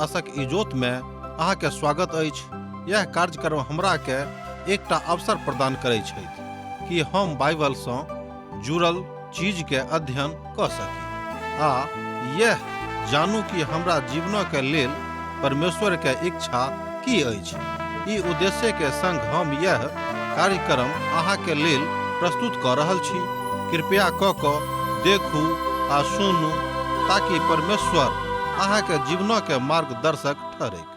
आशक इजोत में अहाँ के स्वागत अछि। यह कार्यक्रम हमरा के एकटा अवसर प्रदान करै छथि कि हम बाइबल सँ जुड़ल चीज के अध्ययन क सकी आ यह जानू कि हमरा जीवन के लेल परमेश्वर के इच्छा की अछि। ई उद्देश्य के संग हम यह कार्यक्रम अहाँ के लेल प्रस्तुत क रहल छी। कृपया क क देखू आ सुनू ताकि परमेश्वर अहाँ के जीवन के मार्गदर्शक ठहरैक।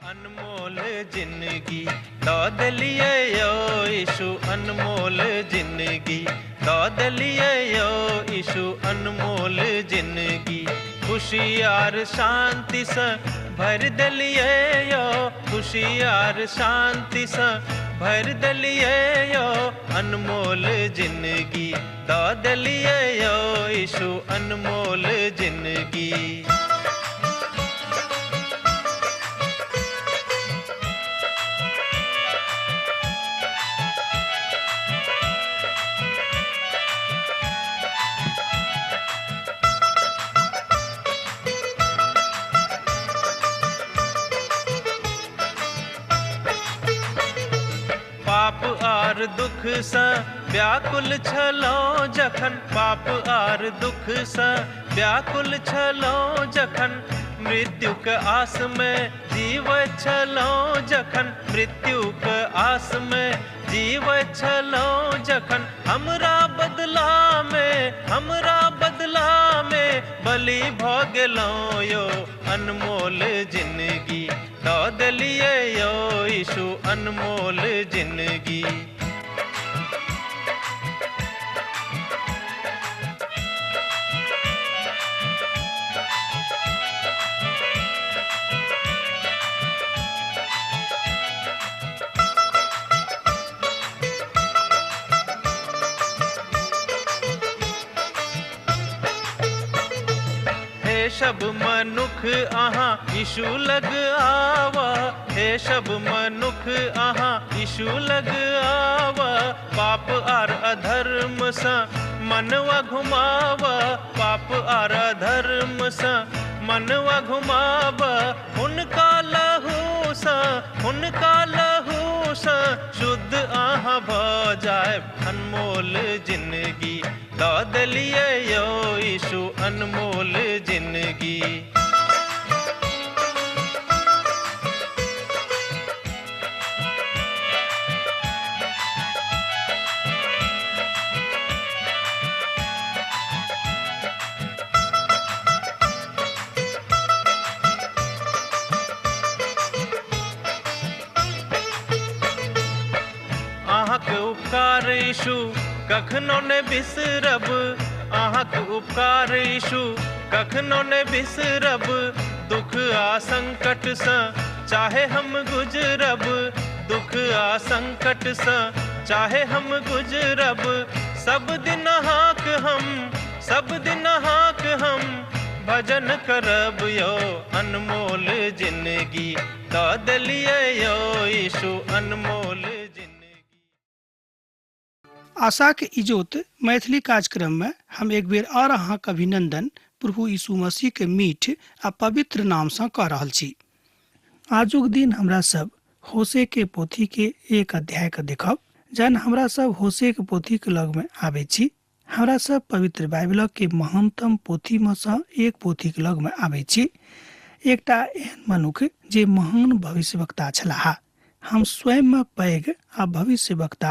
अनमोल जिंदगी दऽ देलियै यौ यीशु, अनमोल जिंदगी दऽ देलियै यौ यीशु, अनमोल जिंदगी खुशी आर शांतिसँ भरि देलियै यौ, खुशी आर शांतिसँ भरि देलियै यौ, अनमोल जिंदगी दऽ देलियै यौ यीशु, अनमोल जिंदगी। पाप आर दुख सँ व्याकुल छलहुँ जखन, पाप आर दुख सँ व्याकुल छलहुँ जखन, मृत्युक आस मे जीवैत छलहुँ जखन, मृत्युक आस मे जीवैत छलहुँ जखन, हमरा बदला मे, हमरा बदला मे बलि भऽ गेलहुँ यौ, अनमोल जिंदगी दऽ देलियै यौ यीशु, अनमोल जिंदगी। हे सब मनुख अहाँ यीशु लग आवा, हे सब मनुख अहाँ यीशु लग आवा, पाप आर अधर्म सँ मनवा घुमावा, पाप आर अधर्म सँ मनवा घुमावा, हुनका लहू सँ, हुनका लहू सँ शुद्ध अहाँ भऽ जायब, अनमोल जिंदगी दऽ देलियै यौ यीशु, अनमोल जिंदगी। अहाँके उपकार यीशु कखनो ने बिसरब, अहाँके उपकार यीशु कखनो ने बिसरब, दुख आ संकट सँ चाहे हम गुजरब, दुख आ संकट सँ चाहे हम गुजरब, सब दिन अहाँक हम, सब दिन अहाँक हम भजन करब यौ, अनमोल जिंदगी दऽ देलियै यौ यीशु, अनमोल जिंदगी। आशाक इजोत मैथिली कार्यक्रम में हम एक बेर और अहाँक अभिनंदन प्रभु यीशु मसीह के मीठ आ पवित्र नाम सँ कऽ रहल छी। आजुक दिन हमरा सब होसे के पोथी के एक अध्याय के देखब। जहन हमरा सब होसे के पोथी के लग में आबै छी, हमरा सब पवित्र बाइबलक के महानतम पोथी में सँ एक पोथी के लग में आबै छी। एकटा एहन मनुख जे महान भविष्यवक्ता छलाह। हम स्वयं में पैघ आ भविष्यवक्ता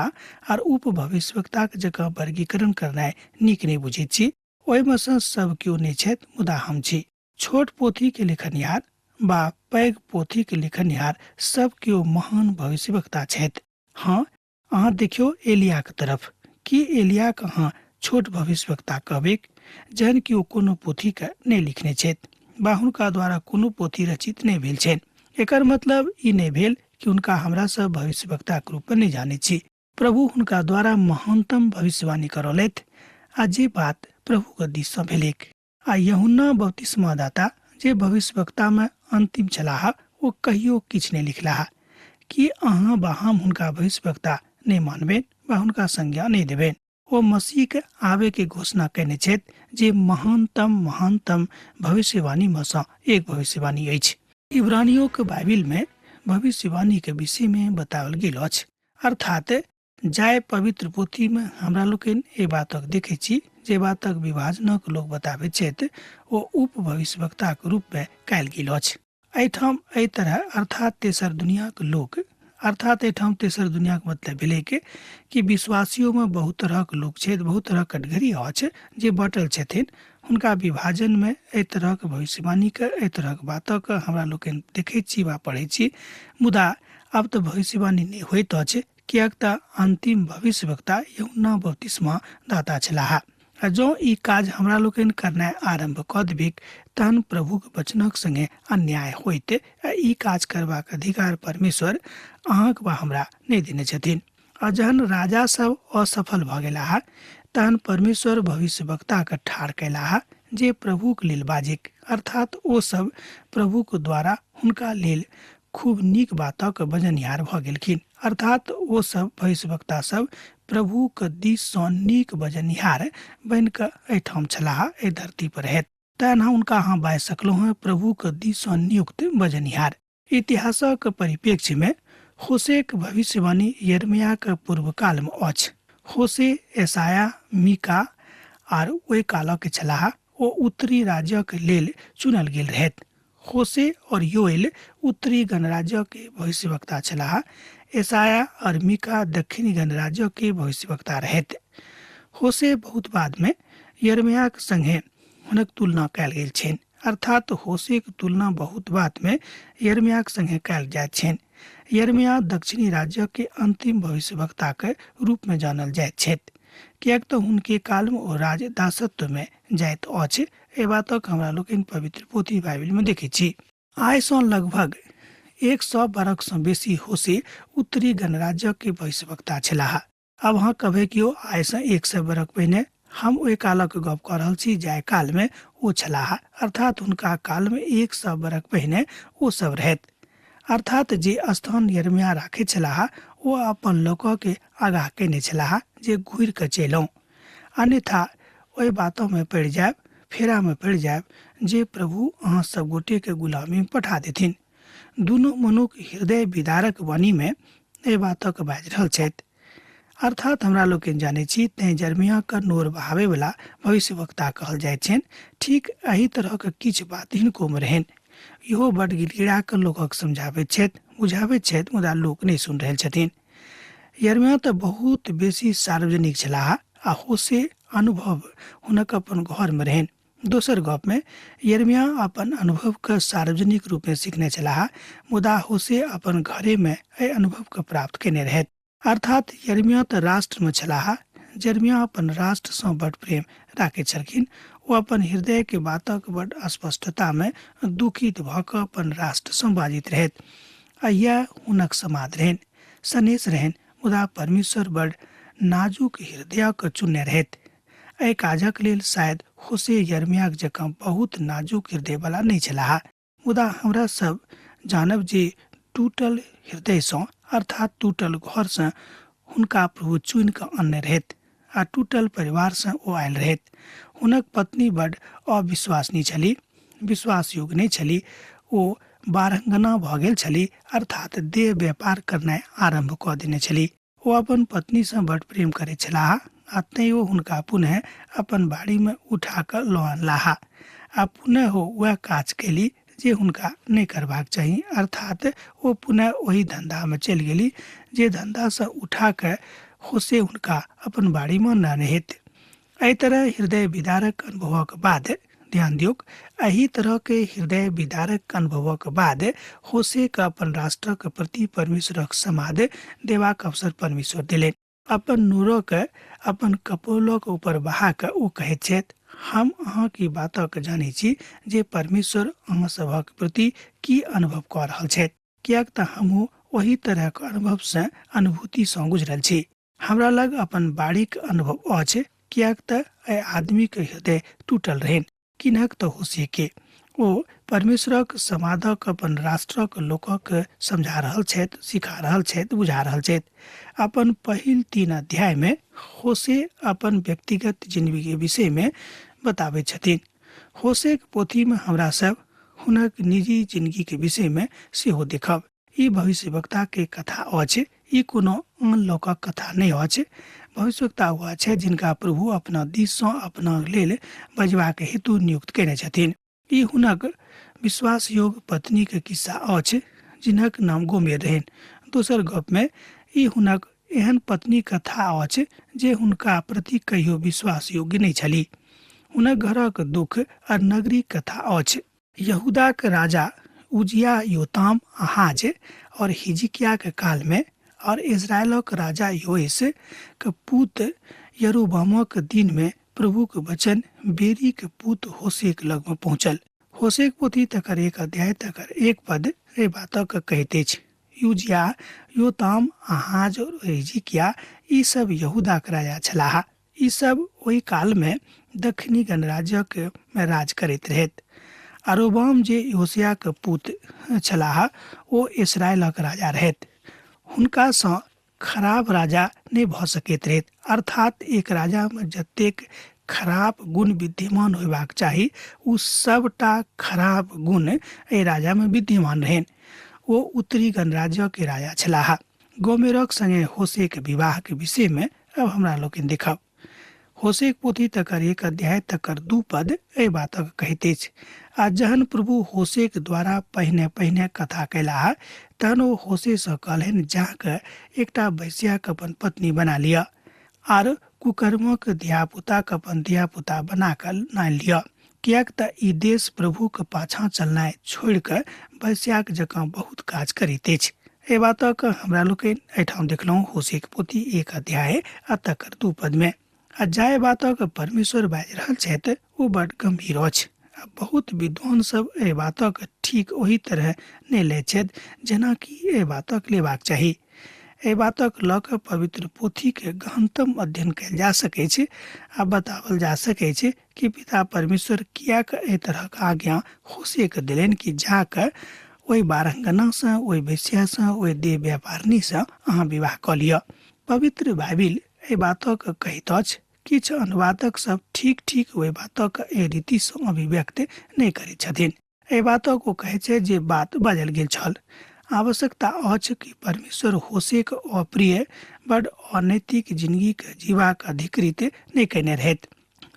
आर उप भविष्यवक्ताक जकाँ वर्गीकरण करनाइ नीक नहि बुझैत छी। ओहिमे सँ सब केओ नहि छथि, मुदा हम छी। छोट पोथी के लिखनिहार बा पैघ पोथी के लिखनिहार सब केओ महान भविष्यवक्ता छथि। हाँ, अहाँ देखियौ एलियाक तरफ। की एलियाक अहाँ छोट भविष्यवक्ता कहबैक, जहन कि ओ कोनो पोथीके नहि लिखने छथि बा हुनका द्वारा कोनो पोथी रचित नहि भेल छनि? एकर मतलब ई नहि भेल कि हुनका हमरा सब भविष्यवक्ताक रूपमे नहि जानैत छी। प्रभु हुनका द्वारा महानतम भविष्यवाणी करौलथि आ जे बात प्रभुक दिससँ भेलैक। आ यूहन्ना बपतिस्मादाता जे भविष्यवक्तामे अन्तिम छलाह, ओ कहियो किछु नहि लिखलाह। की अहाँ बा हम हुनका भविष्यवक्ता नहि मानबनि बा हुनका संज्ञा नहि देबनि? ओ मसीहके आबयके घोषणा कयने छथि जे महानतम महानतम भविष्यवाणीमे सँ एक भविष्यवाणी अछि। इब्रानियोके बाइबिलमे भविष्यवाणीके विषयमे बताओल गेल अछि। अर्थात जाहि पवित्र पोथीमे हमरा लोकनि एहि बातक देखै छी जे बातक विभाजनक लोक बताबैत छथि ओ उप भविष्यवक्ताक रूपमे कयल गेल अछि। एहिठाम एहि तरह अर्थात तेसर दुनियाक लोक, अर्थात एहिठाम तेसर दुनियाक मतलब भेलैक कि विश्वासियोमे बहुत तरहक लोक छथि, बहुत तरहक कटघरी अछि जे बँटल छथिन। हुनका विभाजनमे एहि तरहक भविष्यवाणीके एहि तरहक बातक हमरा लोकनि देखैत छी वा पढ़ैत छी। मुदा आब तऽ भविष्यवाणी नहि होइत अछि, किएक तऽ अन्तिम भविष्यवक्ता यूहन्ना बपतिस्मा दाता छलाह। आ जँ ई काज हमरा लोकनि करनाइ आरम्भ कऽ देबिक तहन प्रभुक वचनक संगे अन्याय होइत आ ई काज करबाक अधिकार परमेश्वर अहाँक वा हमरा नहि देने छथिन। आ जहन राजा सब असफल भऽ गेलाह तहन परमेश्वर भविष्यवक्ताके ठाढ़ कयलाह जे प्रभुक लेल बाजिक, अर्थात ओ सब प्रभुक द्वारा हुनका लेल खूब नीक बातक बजनिहार भऽ गेलखिन। अर्थात ओ सब भविष्यवक्ता सब प्रभुक दिस सँ नीक बजनिहार बनि कऽ एहिठाम छलाह, एहि धरती पर रहैत। तैं हुनका अहाँ बाजि सकलहुँ हेँ प्रभुक दिस सँ नियुक्त बजनिहार। इतिहासक परिप्रेक्ष्यमे होसेक भविष्यवाणी यिर्मयाक पूर्वकालमे अछि। होसे, एसाया, मीका आर ओहि कालक छलाह। ओ उत्तरी राज्यक लेल चुनल गेल रहथि। होसे और योएल उत्तरी गणराज्य के भविष्यवक्ता छलाह। एसाया और मीका दक्षिणी गणराज्य के भविष्यवक्ता रहथि। होसे बहुत बाद में यिर्मयाक संगे हुनक तुलना कयल गेल छनि। अर्थात होसेक तुलना बहुत बाद में यिर्मयाक संगे कयल जाइत छनि। यिर्मया दक्षिणी राज्य के अंतिम भविष्यवक्ता के रूप में जानल जाइत छथि, किएक तऽ हुनके काल में ओ राज्य दासत्व में जाइत अछि। एहि बातक हमरा लोकनि पवित्र पोथी बाइबिल में देखैत छी। आइ सँ लगभग 100 बरख सँ बेसी होसे उत्तरी गणराज्य के भविष्यवक्ता छलाह। आब अहाँ कहबै कि ओ आइ सँ 100 बरख पहिने, हम ओहि कालक गप कऽ रहल छी जाहि काल में ओ छलाह, अर्थात हुनका काल में 100 बरख पहिने ओ सब रहथि। अर्थात जे स्थान यिर्मयाह राखैत छलाह ओ अपन लोकके आगाह कयने छलाह जे घुरि कऽ चलि आउ, अन्यथा ओहि बातोमे पड़ि जायब, फेरामे पड़ि जायब जे प्रभु अहाँ सब गोटेके गुलामीमे पठा देथिन। दुनू मनुख हृदय विदारक वाणीमे एहि बातक बाजि रहल छथि। अर्थात हमरा लोकनि जानै छी तें यिर्मयाहके नोर बहाबैवला भविष्यवक्ता कहल जाइत छनि। ठीक एहि तरहक किछु बात हिनकोमे रहनि। इहो बड गिड़गिड़ा कऽ लोकक समझाबैत छथि, बुझाबैत छथि, मुदा लोक नहि सुनि रहल छथिन। यिर्मयाह तऽ बहुत बेसी सार्वजनिक छलाह आ होसे अनुभव हुनक अपन घरमे रहनि। दोसर गपमे यिर्मयाह अपन अनुभवके सार्वजनिक रूपमे सीखने छलाह, मुदा होसे अपन घरेमे एहि अनुभवके प्राप्त कयने रहथि। अर्थात यिर्मयाह तऽ राष्ट्रमे छलाह। यिर्मयाह अपन राष्ट्रसँ बड प्रेम राखैत छलखिन। ओ अपन हृदयके बातक बड स्पष्टतामे दुखित भऽ कऽ अपन राष्ट्रसँ बाजैत रहथि आ इएह हुनक समाद रहनि, सनेस रहनि। मुदा परमेश्वर बड नाजुक हृदयके चुनने रहथि। एहि काजक लेल शायद होसे यिर्मयाह जकाँ बहुत नाजुक हृदयवला नहि छलाह। मुदा हमरा सब जानब जे टूटल हृदयसँ अर्थात टूटल घरसँ हुनका प्रभु चुनि कऽ अनने रहथि आ टूटल परिवारसँ ओ आयल रहथि। हुनक पत्नी बड अविश्वासनी छली, विश्वासयोग्य नहि छली। ओ बारंगना भऽ गेल छली, अर्थात देह व्यापार करनाइ आरम्भ कऽ देने छली। ओ अपन पत्नीसँ बड प्रेम करैत छलाह आ तैं ओ हुनका पुनः अपन बाड़ीमे उठा कऽ लऽ अनलाह आ पुनः ओ वएह काज केली जे हुनका नहि करबाक चाही, अर्थात ओ पुनः ओहि धन्धामे चलि गेली जे धन्धासँ उठा कऽ होसे हुनका अपन बाड़ीमे अनने रहथि। एहि तरह हृदय विदारक अनुभवक बाद, ध्यान दियौक, एहि तरह के हृदय विदारक अनुभवक बाद होसेक अपन राष्ट्रक प्रति परमेश्वरक समाद देबाक अवसर परमेश्वर देलनि। अपन नूरक अपन कपोलक ऊपर बहा कऽ ओ कहैत छथि, हम अहाँक ई बातक जानैत छी जे परमेश्वर अहाँ सभक प्रति की अनुभव कऽ रहल छथि, किएक तऽ हमहूँ ओही तरहक अनुभवसँ अनुभूतिसँ गुजरल छी। हमरा लग अपन बाड़ीक अनुभव अछि, किएक तऽ एहि आदमीक हृदय टूटल रहनि, किनक तऽ होसे के। ओ परमेश्वरक समादक अपन राष्ट्रक लोकक समझा रहल छथि, सिखा रहल छथि, बुझा रहल छथि। अपन पहिल 3 अध्याय में होशे अपन व्यक्तिगत जिंदगी के विषय में बताबै छथिन। होशेक पोथी में हमरा सब हुनक निजी जिंदगी के विषय में सेहो देखब। ई भविष्यवक्ता के कथा अछि, ई कोनो आन लोकक कथा नहि अछि। भविष्यवक्ता ओ छथि जिनका प्रभु अपना दिस सँ अपना लेल बजबाक हेतु नियुक्त कयने छथिन। ई हुनक विश्वासयोग्य पत्नी के किस्सा अछि जिनक नाम गोमेर रहनि। दोसर गप में ई हुनक एहन पत्नी कथा अछि जे हुनका प्रति कहियो विश्वासयोग्य नहि छली। हुनक घरक दुख आ नगरी कथा अछि। यहूदाक राजा उजिया, योताम, आहाज और हिजकिया के काल में और इज़राइलक राजा योएस के पूत यरोबामक दिन में प्रभुक वचन बेरी के पूत होशेक लग में पहुँचल। होशेक पोथी तकर 1 अध्याय तकर 1 पद एहि बातक कहैत अछि। उजिया, योताम, आहाज और हिजकिया ई सब यहूदाक राजा छलाह। ई सब ओहि काल में दक्षिणी गणराज्यक में राज करैत रहैत। अरोबाम जे योशियाक पूत छलाह ओ इसराइलक राजा रहैत। हुनका सँ खराब राजा नहि भऽ सकैत रहैत। अर्थात एक राजा में जतेक खराब गुण विद्यमान होयबाक चाही ओ सबटा खराब गुण एहि राजा में विद्यमान रहनि। ओ उत्तरी गणराज्य के राजा छलाह। गोमेरक संगे होशेक विवाह के विषय में अब हमरा लोकनि देखब। होशेक पोथी तकर 1 अध्याय तकर 2 पद एहि बातक कहैत अछि। आ जहन प्रभु होशेक द्वारा पहिने पहिने कथा कयलाह तहन ओ होशे सँ कहलनि, जाकऽ एकटा वैश्याक अपन पत्नी बना लिअ आर कुकर्मक धियापुताक अपन धियापुता बना कऽ नानि लिअ, किएक तऽ ई देश प्रभुक पाछाँ चलनाइ छोड़ि कऽ वैश्याक जकाँ बहुत काज करैत अछि। एहि बातक हमरा लोकनि एहिठाम देखलहुँ होशेक पोथी 1 अध्याय आ तकर 2 पद में। आ जाहि बातक परमेश्वर बाजि रहल छथि ओ बड गंभीर अछि आ बहुत विद्वान सब एहि बातक ठीक ओहि तरह नहि लैत छथि जेना कि एहि बातक लेबाक चाही। एहि बातक लऽ कऽ पवित्र पोथीके गहनतम अध्ययन कयल जा सकैत छै आ बताओल जा सकैत छै कि पिता परमेश्वर किएक एहि तरहक आज्ञा होशेके देलनि कि जाकऽ ओहि बारंगनासँ, ओहि वेश्यासँ, ओहि देह व्यापारिणीसँ अहाँ विवाह कऽ लिअ। पवित्र बाइबिल एहि बातक कहैत अछि। किछु अनुवादक सब ठीक ठीक ओहि बातक एहि रीतिसँ अभिव्यक्त नहि करैत छथिन। एहि बातक ओ कहैत छै जे बात बाजल गेल छल। आवश्यकता अछि कि परमेश्वर होशेक अप्रिय बड अनैतिक जिंदगीके जीवाक अधिकृत नहि कयने रहैत,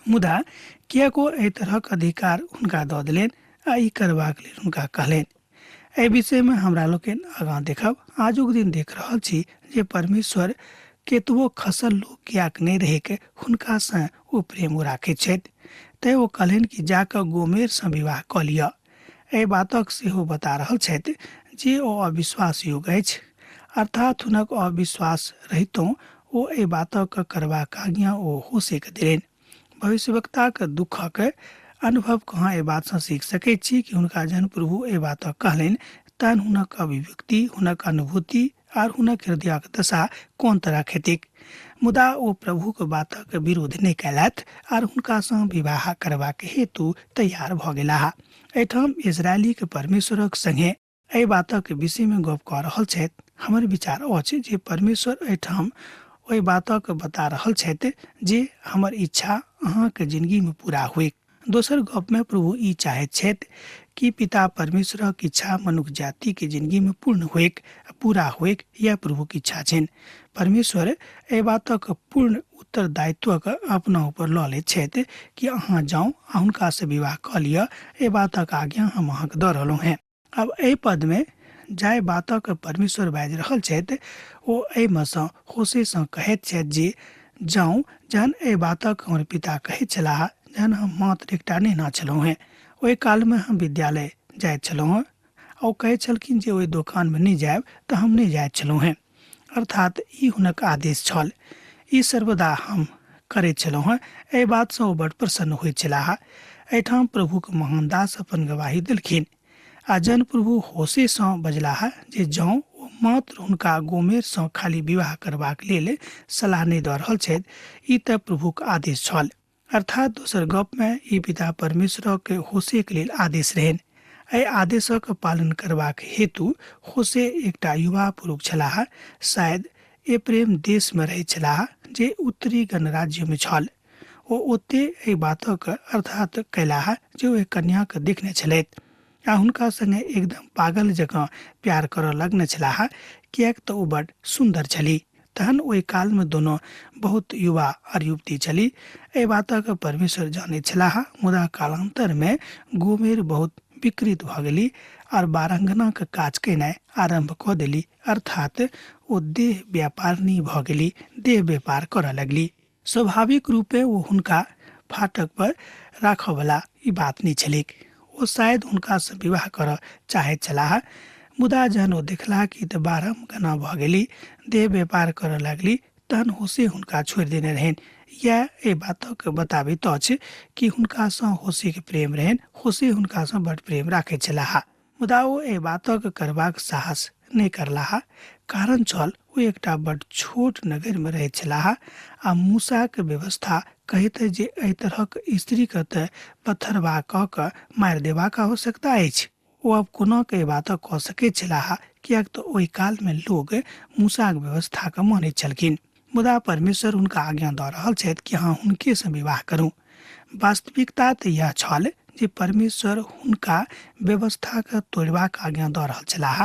मुदा किएक ओ एहि तरहक अधिकार हुनका दऽ देलनि आ ई करबाक लेल हुनका कहलनि। एहि विषयमे हमरा लोकनि आगाँ देखब। आजुक दिन देख रहल छी जे परमेश्वर केतबो खसल लोक किएक नहि रहैक, हुनकासँ ओ प्रेम राखैत छथि। तैँ ओ कहलनि कि जाकऽ गोमेरसँ विवाह कऽ लिअ। एहि बातक सेहो बता रहल छथि जे ओ अविश्वास योग्य अछि, अर्थात हुनक अविश्वास रहितहुँ ओ एहि बातक करबाक आज्ञा ओ होशेके देलनि। भविष्यवक्ताक दुःखक अनुभव कहाँ एहि बातसँ सीख सकैत छी कि हुनका जहन प्रभु एहि बातक कहलनि तहन हुनक अभिव्यक्ति, हुनक अनुभूति आर हुनक हृदयक दशा कोन तरहक हेतैक। मुदा ओ प्रभुक बातक विरोध नहि कयलथि आर हुनकासँ विवाह करबाक हेतु तैयार भऽ गेलाह। एहिठाम इजरायलीक परमेश्वरक संगे एहि बातक विषयमे गप कऽ रहल छथि। हमर विचार अछि जे परमेश्वर एहिठाम ओहि बातक बता रहल छथि जे हमर इच्छा अहाँके जिंदगीमे पूरा होइक। दोसर गपमे प्रभु ई चाहैत छथि कि पिता परमेश्वरक इच्छा मनुख जातिके जिंदगीमे पूर्ण होइक, पूरा होइक, यह प्रभुक इच्छा छनि। परमेश्वर एहि बातक पूर्ण उत्तरदायित्वक अपना ऊपर लऽ लैत छथि कि अहाँ जाउ आ हुनकासँ विवाह कऽ लिअ, एहि बातक आज्ञा हम अहाँके दऽ रहलहुँ हेँ। अब एहि पदमे जाहि बातक परमेश्वर बाजि रहल छथि ओ एहिमे सँ होशेसँ कहैत छथि जे जाउ। जहन एहि बातक हमर पिता कहैत छलाह, जहन हम मात्र एकटा नेना छलहुँ हेँ, ओहि कालमे हम विद्यालय जाइत छलहुँ हेँ आ ओ कहैत छलखिन जे ओहि दोकानमे नहि जायब तऽ हम नहि जाइत छलहुँ हेँ, अर्थात ई हुनक आदेश छल। ई सर्वदा हम करैत छलहुँ हेँ। एहि बातसँ ओ बड़ प्रसन्न होइत छलाह। एहिठाम प्रभुक महान दास अपन गवाही देलखिन आ जन प्रभु होशेसँ बजलाह जे जँ ओ मात्र हुनका गोमेरसँ खाली विवाह करबाक लेल सलाह नहि दऽ रहल छथि, ई तऽ प्रभुक आदेश छल। अर्थात दोसर गपमे ई पिता परमेश्वरक होशेक लेल आदेश रहनि। एहि आदेशक पालन करबाक हेतु होशे एकटा युवा पुरुष छलाह, शायद एप्रेम देशमे रहैत छलाह जे उत्तरी गणराज्यमे छल। ओ ओते एहि बातक अर्थात कयलाह जे ओहि कन्याके देखने छलथि आ हुनका संगे एकदम पागल जकाँ प्यार करऽ लगने छलाह, किएक तऽ ओ बड सुन्दर छली। तहन ओहि कालमे दोनो बहुत युवा आर युवती छली। एहि बातक परमेश्वर जानैत छलाह, मुदा कालान्तरमे गोमेर बहुत विकृत भऽ गेली आर बारांगनाक काज केनाइ आरम्भ कऽ देली, अर्थात ओ देह व्यापारिणी भऽ गेली, देह व्यापार करऽ लगली। स्वाभाविक रूपे ओ हुनका फाटक पर राखऽवला ई बात नहि छलैक। ओ शायद हुनकासँ विवाह करऽ चाहैत छलाह, मुदा जहन ओ देखलाह कि तऽ बारहम गना भऽ गेली, देह व्यापार करऽ लगली, तहन होशे हुनका छोड़ि देने रहनि। इएह एहि बातक बताबैत अछि कि हुनकासँ होशेके प्रेम रहनि, होशे हुनकासँ बड्ड प्रेम राखैत छलाह। मुदा ओ एहि बातक करबाक साहस नहि करलाह। कारण छल ओ एकटा बड्ड छोट नगरमे रहैत छलाह आ मूसाक व्यवस्था कहैत जे एहि तरहक स्त्रीके तऽ पत्थरबा कऽ कऽ मारि देबाक आवश्यकता अछि। ओ आब कोना कऽ एहि बातक कऽ सकैत छलाह, किएक तऽ ओहि कालमे लोक मूसाक व्यवस्थाके मानैत छलखिन। मुदा परमेश्वर हुनका आज्ञा दऽ रहल छथि कि अहाँ हुनकेसँ विवाह करू। वास्तविकता तऽ इएह छल जे परमेश्वर हुनका व्यवस्थाके तोड़बाक आज्ञा दऽ रहल छलाह।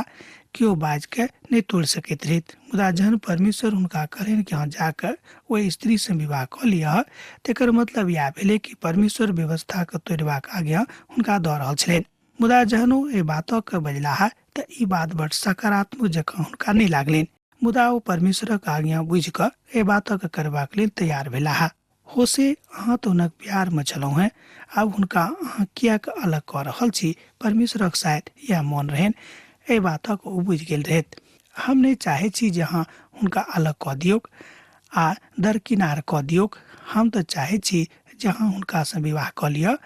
केओ बाजि कऽ नहि तोड़ि सकैत रहैत, मुदा जहन परमेश्वर हुनका कहलनि कि अहाँ जाकऽ ओहि स्त्रीसँ विवाह कऽ लिअ, तकर मतलब इएह भेलै कि परमेश्वर व्यवस्थाके तोड़बाक आज्ञा हुनका दऽ रहल छलनि। मुदा जहन ओ एहि बातके बजलाह तऽ ई बात बड्ड सकारात्मक जकाँ हुनका नहि लागलनि, मुदा ओ परमेश्वरक आज्ञा बुझि कऽ एहि बातके करबाक लेल तैयार भेलाह। होशे, अहाँ तऽ हुनक प्यारमे छलहुँ हेँ, आब हुनका अहाँ किएक अलग कऽ रहल छी? परमेश्वरक शायद इएह मोन रहनि। एहि बातक ओ बुझि गेल रहथि। हम नहि चाहैत छी जे अहाँ हुनका अलग कऽ दियौक आ दरकिनार कऽ दियौक। हम तऽ चाहैत छी जे अहाँ हुनकासँ विवाह कऽ लिअ।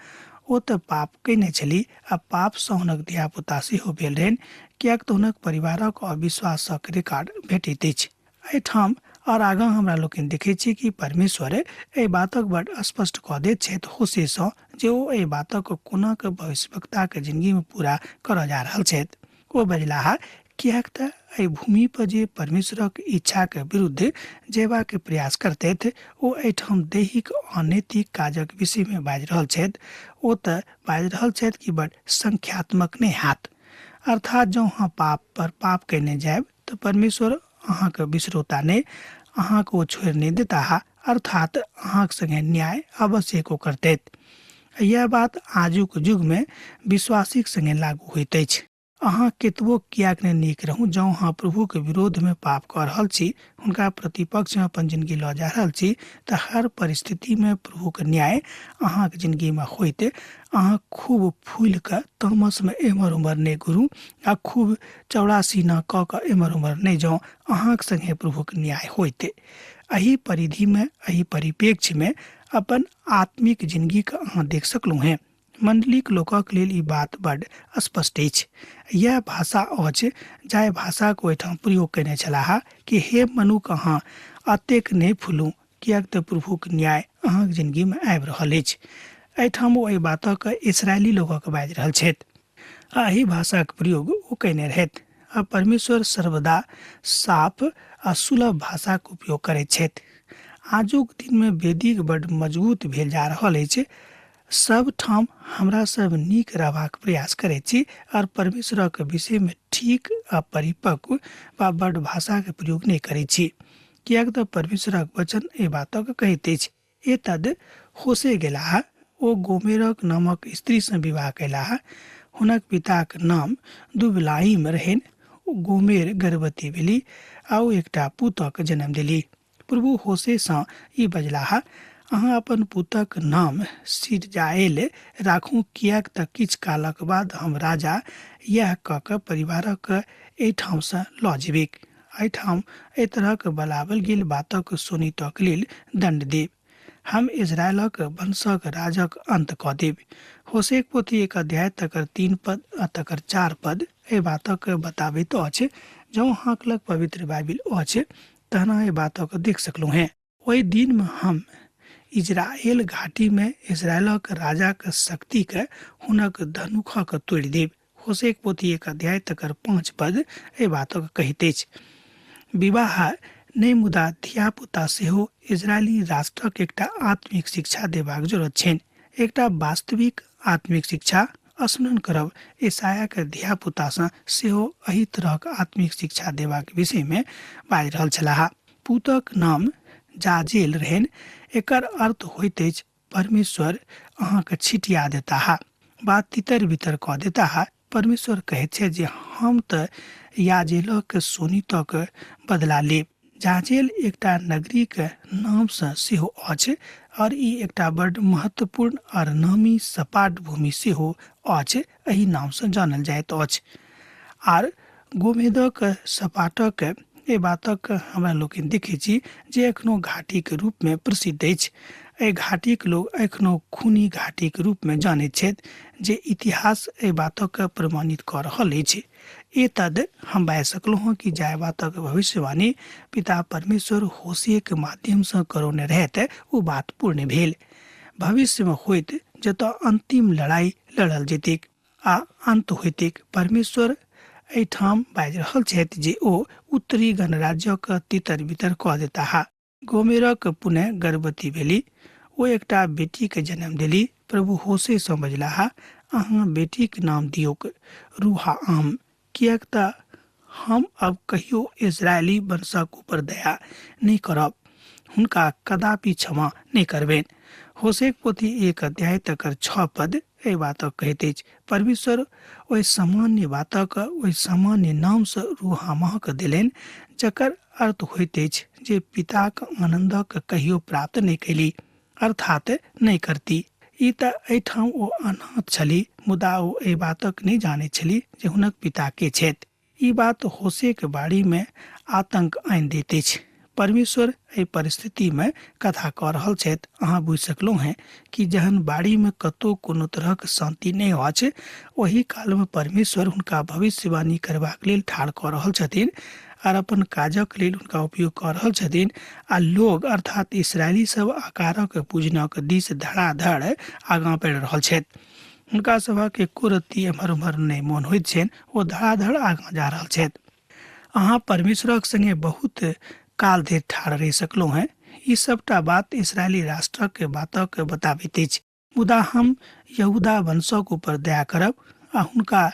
ओ तऽ पाप कयने छली आ पापसँ हुनक धियापुता सेहो भेल रहनि, किएक तऽ हुनक परिवारक अविश्वासक रिकॉर्ड भेटैत अछि। एहिठाम आओर आगाँ हमरा लोकनि देखैत छी कि परमेश्वर एहि बातक बड स्पष्ट कऽ दैत छथि होशेसँ जे ओ एहि बातक कोना कऽ भविष्यवक्ताक जिंदगीमे पूरा करऽ जा रहल छथि। ओ बजलाह, किएक तऽ एहि भूमि पर जे परमेश्वरक इच्छाक विरुद्ध जयबाक प्रयास करतथि, ओ एहिठाम दैहिक अनैतिक काजक विषयमे बाजि रहल छथि। ओ तऽ बाजि रहल छथि कि बड संख्यात्मक नहि हैत। अर्थात जँ अहाँ पाप पर पाप कयने जायब तऽ परमेश्वर अहाँके बिसरौता नहि, अहाँके ओ छोड़ि नहि देताह, अर्थात अहाँके संगे न्याय अवश्य ओ करतथि। यैह बात आजुक युगमे विश्वासीक संगे लागू होइत अछि। अहाँ केतबो किएक नहि नीक रहू, जँ अहाँ प्रभुके विरोधमे पाप कऽ रहल छी, हुनका प्रतिपक्षमे अपन जिनगी लऽ जा रहल छी, तऽ हर परिस्थितिमे प्रभुके न्याय अहाँके जिनगीमे होइत। अहाँ खूब फूलि कऽ तामसमे एम्हर ओम्हर नहि घुरू आ खूब चौड़ा सीना कऽ कऽ एम्हर ओम्हर नहि जाउ, अहाँके संगे प्रभुके न्याय होइत। एहि परिधिमे, एहि परिप्रेक्ष्यमे अपन आत्मिक जिनगीके अहाँ देख सकलहुँ हेँ। मण्डलीक लोकक लेल ई बात बड्ड स्पष्ट अछि। इएह भाषा अछि जाहि भाषाक ओहिठाम प्रयोग कयने छलाह कि हे मनुख, अहाँ एतेक नहि फूलू, किएक तऽ प्रभुक न्याय अहाँक जिनगीमे आबि रहल अछि। एहिठाम ओ एहि बातक इसराइली लोकक बाजि रहल छथि आ एहि भाषाक प्रयोग ओ कयने रहथि। आ परमेश्वर सर्वदा साफ आ सुलभ भाषाक उपयोग करैत छथि। आजुक दिनमे वेदिक बड्ड मजबूत भेल जा रहल अछि। सब ठाम हमरा सब नीक रहबाक प्रयास करैत छी और परमेश्वरक विषयमे ठीक आ परिपक्व वा बड्ड भाषाक प्रयोग नहि करैत छी, किएक तऽ परमेश्वरक वचन एहि बातक कहैत अछि। एतद होशे गेलाह, ओ गोमेरक नामक स्त्रीसँ विवाह कयलाह। हुनक पिताक नाम दुबलाइम रहनि। ओ गोमेर गर्भवती भेली आ ओ एकटा पुतक जन्म देली। प्रभु होशेसँ ई बजलाह, अहाँ अपन पुतक नाम सिरजाएल राखू, किएक तऽ किछु कालक बाद हम राजा यैह कऽ कऽ परिवारक एहिठामसँ लऽ जेबैक। एहिठाम एहि तरहक बलावल गेल बातक सुनितक लेल दण्ड देब। हम इजरायलक वंशक राजक अन्त कऽ देब। होशेक पोथी एक अध्याय तकर 3 पद आ तकर 4 पद एहि बातक बताबैत अछि। जँ अहाँक लग पवित्र बाइबिल अछि तहन अहाँ एहि बातक देख सकलहुँ हेँ। ओहि दिनमे हम इजरायल घाटीमे इजरायलक राजाक शक्तिके हुनक धनुखक तोड़ि देब। होसेक पोथी 1 अध्याय तकर 5 पद एहि बातक कहैत अछि। विवाह नहि मुदा धियापुता सेहो इजरायली राष्ट्रक एकटा आत्मिक शिक्षा देबाक जरूरत छनि, एकटा वास्तविक आत्मिक शिक्षा। स्मरण करब, ईसायाके धियापुतासँ सेहो एहि तरहक आत्मिक शिक्षा देबाक विषयमे बाजि रहल छलाह। पुतक नाम जाजेल रहनि। एकर अर्थ होइत अछि परमेश्वर अहाँके छिटिया देताह वा तितर बितर कऽ देताह। परमेश्वर कहैत छै जे हम तऽ याजेलक सोनितक बदला लेब। जाजेल एकटा नगरीके नामसँ सेहो अछि और ई एकटा बड्ड महत्वपूर्ण और नामी सपाट भूमि सेहो अछि, एहि नामसँ जानल जाइत अछि। आर गोमेदक सपाटक एहि बातक हमरा लोकनि देखै छी जे एखनो घाटीके रूपमे प्रसिद्ध अछि। एहि घाटीक लोक एखनो खूनी घाटीके रूपमे जानैत छथि, जे इतिहास एहि बातक प्रमाणित कऽ रहल अछि। एतद हम बाजि सकलहुँ हँ कि जाहि बातक भविष्यवाणी पिता परमेश्वर होशेके माध्यमसँ करौने रहथि ओ बात पूर्ण भेल। भविष्यमे होइत जतऽ अन्तिम लड़ाइ लड़ल जेतैक आ अन्त होइतैक। परमेश्वर एहिठाम बाजि रहल छथि जे ओ उत्तरी गणराज्यक तितर बितर कऽ देताह। गोमेरक पुनः गर्भवती भेली, ओ एकटा बेटीके जन्म देली। प्रभु होशेसँ बजलाह, अहाँ बेटीक नाम दियौक रूहा आम, किएक तऽ हम अब कहियो इजरायली वंशक ऊपर दया नहि करब, हुनका कदापि क्षमा नहि करबनि। होशेक पोथी 1 अध्याय तकर 6 पद एहि बातक कहैत अछि। परमेश्वर ओहि सामान्य बातक ओहि सामान्य नामसँ रूहामाहक देलनि, जकर अर्थ होइत अछि जे पिताक आनन्दक कहियो प्राप्त नहि कयली, अर्थात नहि करती। ई तऽ एहिठाम ओ अनाथ छली, मुदा ओ एहि बातक नहि जानैत छली जे हुनक पिता के छथि। ई बात होशेक बाड़ीमे आतंक आनि दैत अछि। परमेश्वर एहि परिस्थितिमे कथा कऽ रहल छथि। अहाँ बुझि सकलहुँ हेँ कि जहन बाड़ीमे कतहु कोनो तरहक शान्ति नहि अछि, ओहि कालमे परमेश्वर हुनका भविष्यवाणी करबाक लेल ठाढ़ कऽ रहल छथिन आर अपन काजक लेल हुनका उपयोग कऽ रहल छथिन। आ लोग अर्थात इसरायली सब आकारक पूजनक दिस धड़ाधड़ आगाँ बढ़ि रहल छथि। हुनका सभक एको रत्ती एम्हर ओम्हर नहि मोन होइत छनि, ओ धड़ाधड़ आगाँ जा रहल छथि। अहाँ परमेश्वरक संगे बहुत काल धरि ठाढ़ रहि सकलहुँ हेँ। ई सबटा बात इसरायली राष्ट्रक बातक बताबैत अछि। मुदा हम यहूदा वंशक ऊपर दया करब आ हुनका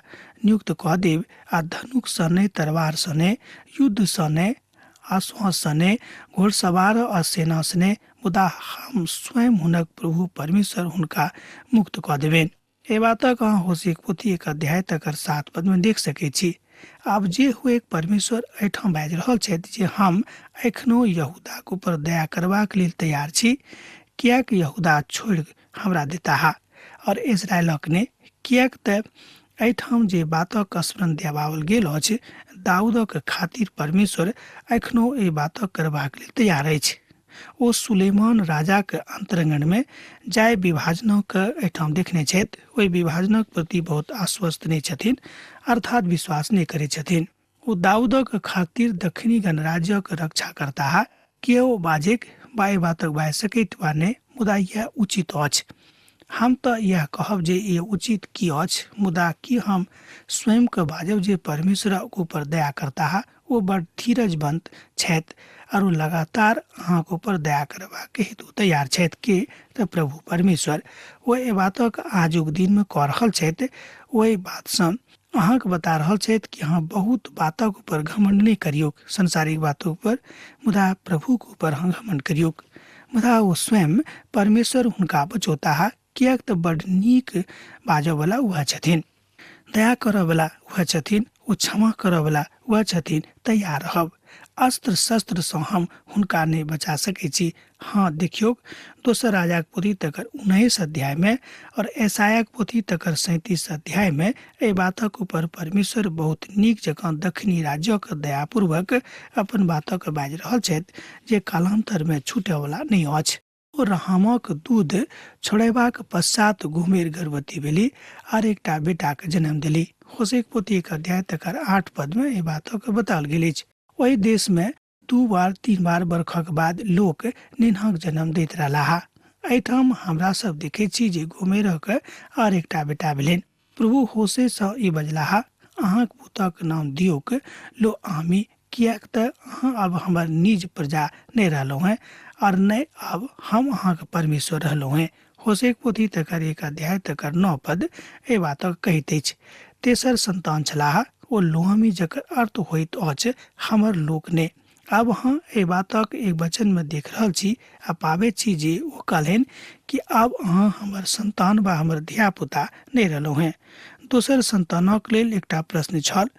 नियुक्त कऽ देब आ धनुषसँ नहि, तलवारसँ नहि, युद्धसँ नहि, आश्वाससँ नहि, घोड़सवार आ सेनासँ नहि, मुदा हम स्वयं हुनक प्रभु परमेश्वर हुनका मुक्त कऽ देबनि। एहि बातक अहाँ होशेक पोथी 1 अध्याय तकर 7 पदमे देख सकैत छी। आब जे हुए, परमेश्वर एहिठाम बाजि रहल छथि जे हम एखनो यहूदाक ऊपर दया करबाक लेल तैयार छी, किएक यहूदा छोड़ि हमरा देताह और इजरायलक ने, किएक तऽ एहिठाम जे बातक स्मरण देबाओल गेल अछि, दाऊदक खातिर परमेश्वर एखनो एहि बातक करबाक लेल तैयार अछि। ओ सुलेमान राजाक अन्तरंगणमे जाहि विभाजनक एहिठाम देखने छथि, ओहि विभाजनक प्रति बहुत आश्वस्त नहि छथिन, अर्थात विश्वास नहि करै छथिन। ओ दाऊदक खातिर दक्षिणी गणराज्यक रक्षा करताह, केओ बाजैक वा एहि बातक बाजि सकैत वा नहि, मुदा इएह उचित अछि। हम तऽ इएह कहब जे ई उचित की अछि, मुदा की हम स्वयंके बाजब जे परमेश्वरक ऊपर दया करताह? ओ बड़ धीरजवंत छथि आरो लगातार अहाँके ऊपर दया करबाक हेतु तैयार छथि। के तऽ प्रभु परमेश्वर। ओ एहि बातक आजुक दिनमे कऽ रहल छथि। ओहि बातसँ अहाँके बता रहल छथि कि अहाँ बहुत बातक ऊपर घमंड नहि करियौक, सांसारिक बातक ऊपर, मुदा प्रभुके ऊपर अहाँ घमंड करियौक। मुदा ओ स्वयं परमेश्वर हुनका बचौताह, किएक तऽ बड नीक बाजऽवला वएह छथिन, दया करऽवला वएह छथिन, ओ क्षमा करऽवला वएह छथिन। तैयार रहब, अस्त्र शस्त्रसँ हम हुनका नहि बचा सकै छी। हाँ, देखियौक दोसर राजाक पोथी तकर 19 अध्यायमे और ऐसायाक पोथी तकर 37 अध्यायमे एहि बातक ऊपर परमेश्वर बहुत नीक जकाँ दक्षिणी राज्यक दयापूर्वक अपन बातक बाजि रहल छथि जे कालान्तरमे छूटयवला नहि अछि। ओ राहामक दूध छोड़ेबाक पश्चात गोमेर गर्भवती भेली आर एकटा बेटाके जन्म देली। होशेक पोथी 1 अध्याय तकर 8 पदमे एहि बातक बताओल गेल अछि। ओहि देशमे 2 बार 3 बार बरखक बाद लोक नेन्हक जन्म दैत रहलाह। एहिठाम हमरा सब देखै छी जे गोमेरक आर एकटा बेटा भेलनि। प्रभु होशेसँ ई बजलाह, अहाँक पुतक नाम दियौक लो आमी, किएक तऽ अहाँ आब हमर निज प्रजा नहि रहलहुँ हेँ और नहि आब हम अहाँक परमेश्वर रहलहुँ हेँ। होशेक पोथी तकर 1 अध्याय तकर 9 पद एहि बातक कहैत अछि। तेसर संतान छलाह ओ लोहामी, जकर अर्थ होइत अछि हमर लोक ने। आब अहाँ एहि बातक एक वचन में देख रहल छी आ पाबैत छी जे ओ कहलनि कि आब अहाँ हमर संतान वा हमर धियापुता नहि रहलहुँ हेँ। दोसर संतानक लेल एकटा प्रश्न छल,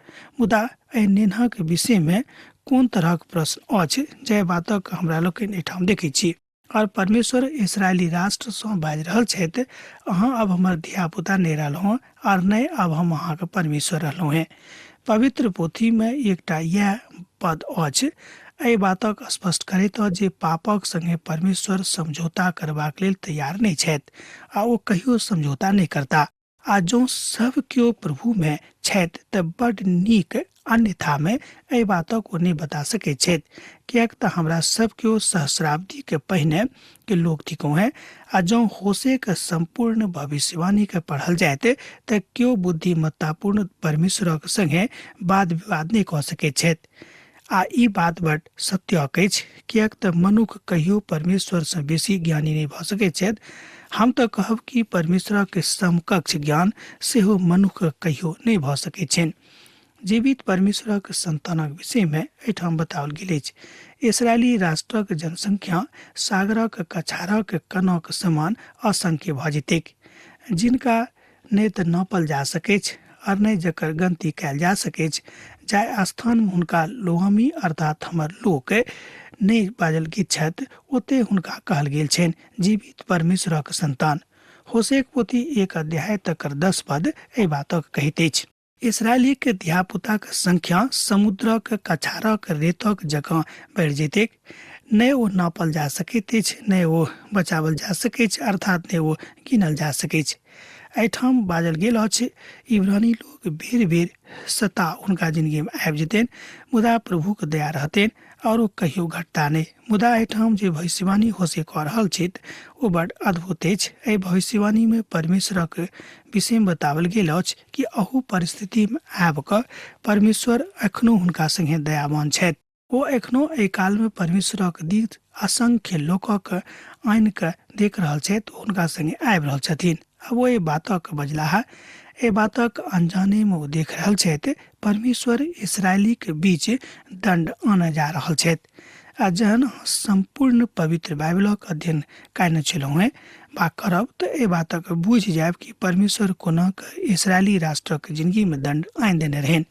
मुदा एहि नेन्हाक विषय में कोन तरहक प्रश्न अछि जाहि बातक हमरा लोकनि एहिठाम देखैत छी। और परमेश्वर इसराइली राष्ट्र सँ बाजि रहल छथि, अहाँ अब हमर धियापुता नहि रहलहुँ और नहि अब हम अहाँके परमेश्वर रहलहुँ हेँ। पवित्र पोथी में एकटा इएह पद अछि एहि बातक स्पष्ट करैत अछि जे पापक संगे परमेश्वर समझौता करबाक लेल तैयार नहि छथि आ ओ कहियो समझौता नहि करता। आ जँ सब केओ प्रभुमे छथि तऽ बड्ड नीक, अन्यथामे एहि बातक ओ नहि बता सकैत छथि, किएक तऽ हमरा सब केओ सहस्राब्दीके पहिने के लोक थिकहुँ हेँ। आ जँ होशेक सम्पूर्ण भविष्यवाणीके पढ़ल जायत तऽ केओ बुद्धिमत्तापूर्ण परमेश्वरक संगे वाद विवाद नहि कऽ सकैत छथि। आ ई बात बड सत्यक अछि, किएक तऽ मनुख कहियो परमेश्वरसँ बेसी ज्ञानी नहि भऽ सकैत छथि। हम तऽ कहब कि परमेश्वरक समकक्ष ज्ञान सेहो मनुख कहियो नहि भऽ सकैत छनि। जीवित परमेश्वरक संतानक विषयमे एहिठाम बताओल गेल अछि। इसराइली राष्ट्रक जनसंख्या सागरक कछारक कणक समान असंख्य भऽ जेतैक, जिनका नहि तऽ नापल जा सकैछ और नहि जकर गनती कयल जा सकैछ। जाहि स्थानमे हुनका लोहामी अर्थात हमर लोक नहि बाजल गेल छथि, ओतय हुनका कहल गेल छनि जीवित परमेश्वरक संतान। होशेक पोथी 1 अध्याय तकर 10 पद एहि बातक कहैत अछि। इसराइलीक धियापुताक संख्या समुद्रक कछारक रेतक जकाँ बढ़ि जेतैक, नहि ओ नापल जा सकैत अछि, नहि ओ बचाओल जा सकैछ, अर्थात नहि ओ गिनल जा सकैछ। एहिठाम बाजल गेल अछि इब्रानी लोक बेर बेर सता हुनका जिंदगीमे आबि जेतनि, मुदा प्रभुक दया रहतनि और ओ कहियो घटता नहि। मुदा एहिठाम जे भविष्यवाणी होशे कऽ रहल छथि ओ बड अद्भुत अछि। एहि भविष्यवाणीमे परमेश्वरक विषयमे बताओल गेल अछि कि अहू परिस्थितिमे आबि कऽ परमेश्वर एखनो हुनका संगे दयावान छथि। ओ एखनो एहि कालमे परमेश्वरक दीर्घ असंख्य लोकक आनि कऽ देख रहल छथि, हुनका संगे आबि रहल छथिन। आब ओ एहि बातक बजलाह, एहि बातक अनजानेमे ओ देख रहल छथि परमेश्वर इसराइलीक बीच दण्ड आनय जा रहल छथि। आ जहन अहाँ सम्पूर्ण पवित्र बाइबलक अध्ययन कयने छलहुँ हेँ वा करब तऽ एहि बातक बुझि जायब कि परमेश्वर कोना कऽ इसराइली राष्ट्रक जिंदगीमे दण्ड आनि देने रहनि।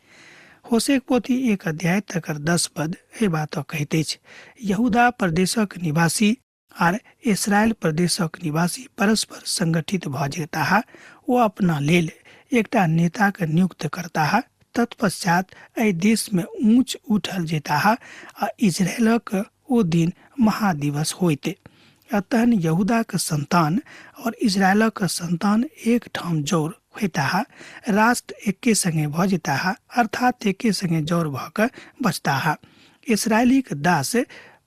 होशेक पोथी 1 अध्याय तकर 10 पद एहि बातक कहैत अछि, यहूदा प्रदेशक निवासी आर इसराइल प्रदेशक निवासी परस्पर संगठित भऽ जेताह, ओ अपना लेल एकटा नेताक नियुक्त करताह, तत्पश्चात एहि देशमे ऊँच उठल जेताह आ इजरायलक ओ दिन महादिवस होइत। आ तहन यहूदाक संतान और इजरायलक संतान एक ठाम जौर होइताह, राष्ट्र एके संगे भऽ जेताह, अर्थात एके संगे जौर भऽ कऽ बचताह। इसराइलीक दास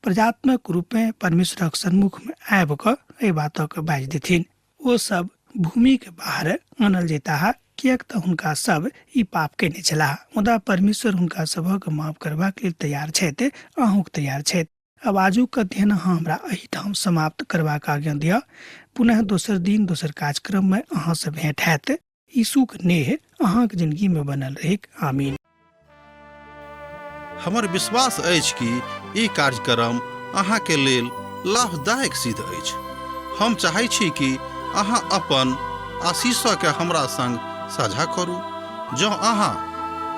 प्रजात्मक रूपेँ परमेश्वरक सन्मुखमे आबि कऽ एहि बातक बाजि देथिन। ओ सब भूमिक बाहर आनल जेताह, किएक तऽ हुनका सब ई पाप कयने छलाह। मुदा परमेश्वर हुनका सभक माफ करबाक लेल तैयार छथि, अहूँक तैयार छथि। आब आजुक अध्ययन अहाँ हमरा एहिठाम समाप्त करबाक आज्ञा दिअ। पुनः दोसर दिन दोसर कार्यक्रममे अहाँसँ भेंट हैत। यीशुक नेह अहाँक जिंदगीमे बनल रहैक। आमीन। हमर विश्वास अछि कि ई कार्यक्रम अहाँके लेल लाभदायक सिद्ध अछि। हम चाहै छी कि अहाँ अपन आशीषके हमरा संग साझा करू। जँ अहाँ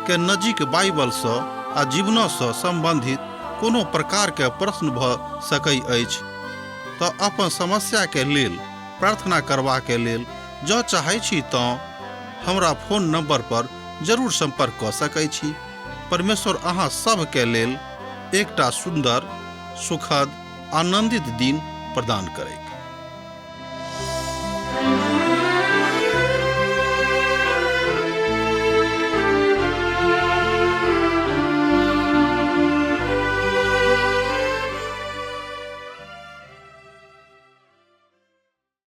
के नजीक बाइबलसँ आ जीवनसँ सम्बन्धित कोनो प्रकारके प्रश्न भऽ सकै अछि तऽ अपन समस्याके लेल प्रार्थना करबाके लेल जँ चाहै छी तँ हमरा फोन नंबर पर जरूर संपर्क कऽ सकै छी। परमेश्वर अहाँ सभके लेल एकटा सुन्दर, सुखद, आनंदित दिन प्रदान करैक।